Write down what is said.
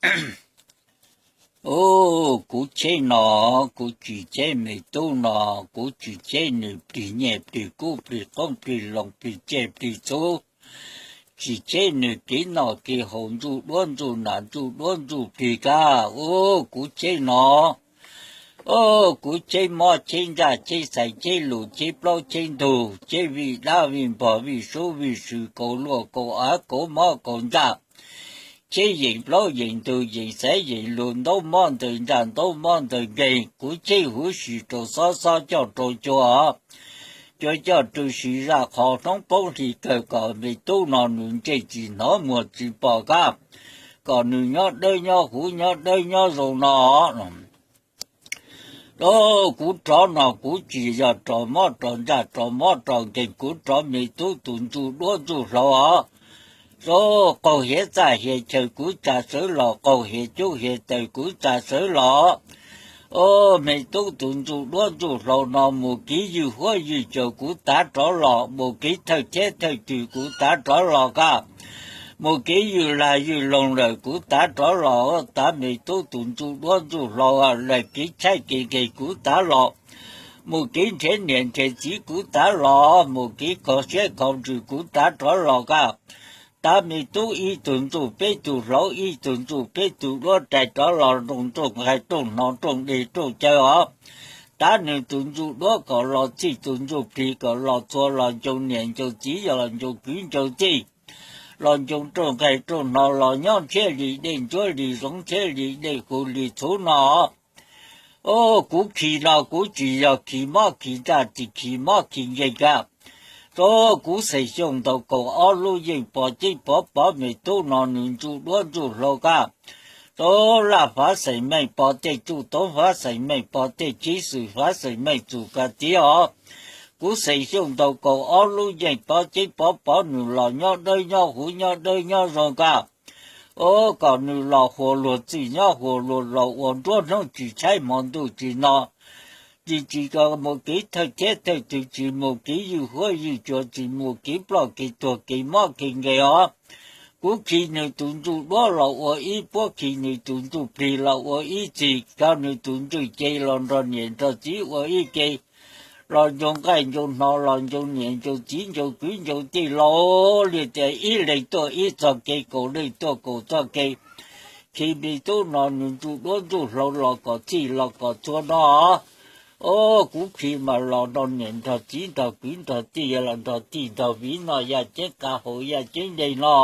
Ub, kuv cheb no, kuv tsis cheb me tub no, kuv tsis cheb nws plig nyiaj plig kub plig qoob plig loo plig tsiaj plig txhu, tsis cheb nws kev noj kev haus ntsuj duab ntsuj nas ntsuj duab ntsuj plig kab. Ub, kuv cheb no, ub, kuv cheb mob cheb ntsaj cheb xaiv cheb lus cheb plaub cheb ntug cheb vij dab vij npog vij sub vij sw kaus luaj kaus av kaus mob kaus ntsaj, cheb yeem plaub yeem ntug yeem xaiv yeem lus ntaub mob ntawg ntsaj ntaub mob ntawg nkeeg. Kuv cheb huv si rau xob xob coj rau cua, cua coj rau si zaj qhov hnub poob hli kawg kom me tub no nws ntsej tsis hnov muag tsis pom kab, kom nws nyob dawb nyob huv nyob dawb nyob zoo no. Ub, kuv rov no kuv tsis yog rov mob rov ntsaj rov mob rov nkeeg, kuv rov me tub tus ntsuj duab ntsuj hlauv os. Ub, qaug hiav txaj hiav chaw kuv tsa sawv los, qaug hiav cub hiav taws kuv tsa sawv los. Ub, me tub tus ntsuj duab ntsuj hlauv no mus kev ywj huab ywj cua kuv tav rov los, mus kev thawj thiab thawj twg kuv tav rov los kab, mus kev ywj lag ywj loog lawm kuv tav rov los. Tav me tub tus ntsuj duab ntsuj hlauv lawm kev tshaib kev nkeeg kuv tav los, mus kev nrhiav niam nrhiav txiv kuv tav los, mus kev kho siab kho ntsws kuv tav rov los kab. Tav me tub ib tug ntsuj peb tug hlauv, ib tug ntsuj peb tug duab rais rov los rooj nrooj nqaij rooj hno rooj dej rooj cawv os. Tav nws tus ntsuj duab kom los txhij tus ntsuj plig kom los txhua los ncoo niam ncoo txiv los ncoo kwv ncoo tij, los ncoo rooj nqaij rooj hno los nyob ntshiab li dej ntsuab li zoov ntshiab li dej huv li txhuv no. Ub, kuv khi no kuv tsis yog khi mob khi ntsaj tsis khi mob khi nkeeg kab. Ub, kuv Xeem Xyooj ntaus kaum ob lub yeej pov ceb pov pov me tub no nws ntsuj duab ntsuj hlauv kab. Ub, Laj Fav Xeem Meej pov tej tsuj toob Fav Xeem Meej pov tej chiv xwm Fav Xeem Meej txum kab tiav os. Kuv Xeem Xyooj ntaus kaum ob lub yeej pov ceb pov pov nws los nyob dawb nyob huv nyob dawb nyob zoo kab. Ub, kom nws los huas luag txwj nyob huas luag laus ua nruab hnub tsis tshaib hmo ntuj tsis no. Tsis tsis mus kev thawj thiab thawj twg tsis mus kev ywj huab ywj cua tsis mus kev ploj kev tuag kev mob kev nkeeg os. Kuv khi nws tus ntsuj duab los ua ib puab khi nws tus ntsuj plig los ua ib txhis kom nws tus ntsuj ce los nrog niam nrog txiv ua ib ke, los ncoo nqaij ncoo hno los ncoo niam ncoo txiv ncoo kwv ncoo tij los li tias ib leeg tuaj ib txoj kev kaum leej tuaj kaum txoj kev. Khi me tub no nws ntsuj duab ntsuj hlauv los kom txhij los kom txhua no. Ub, kuv khi mas los nrog niam nrog txiv nrog kwv nrog tij los nrog tij nrog viv no yaj ceeb qab hauv yaj ceeb nce no.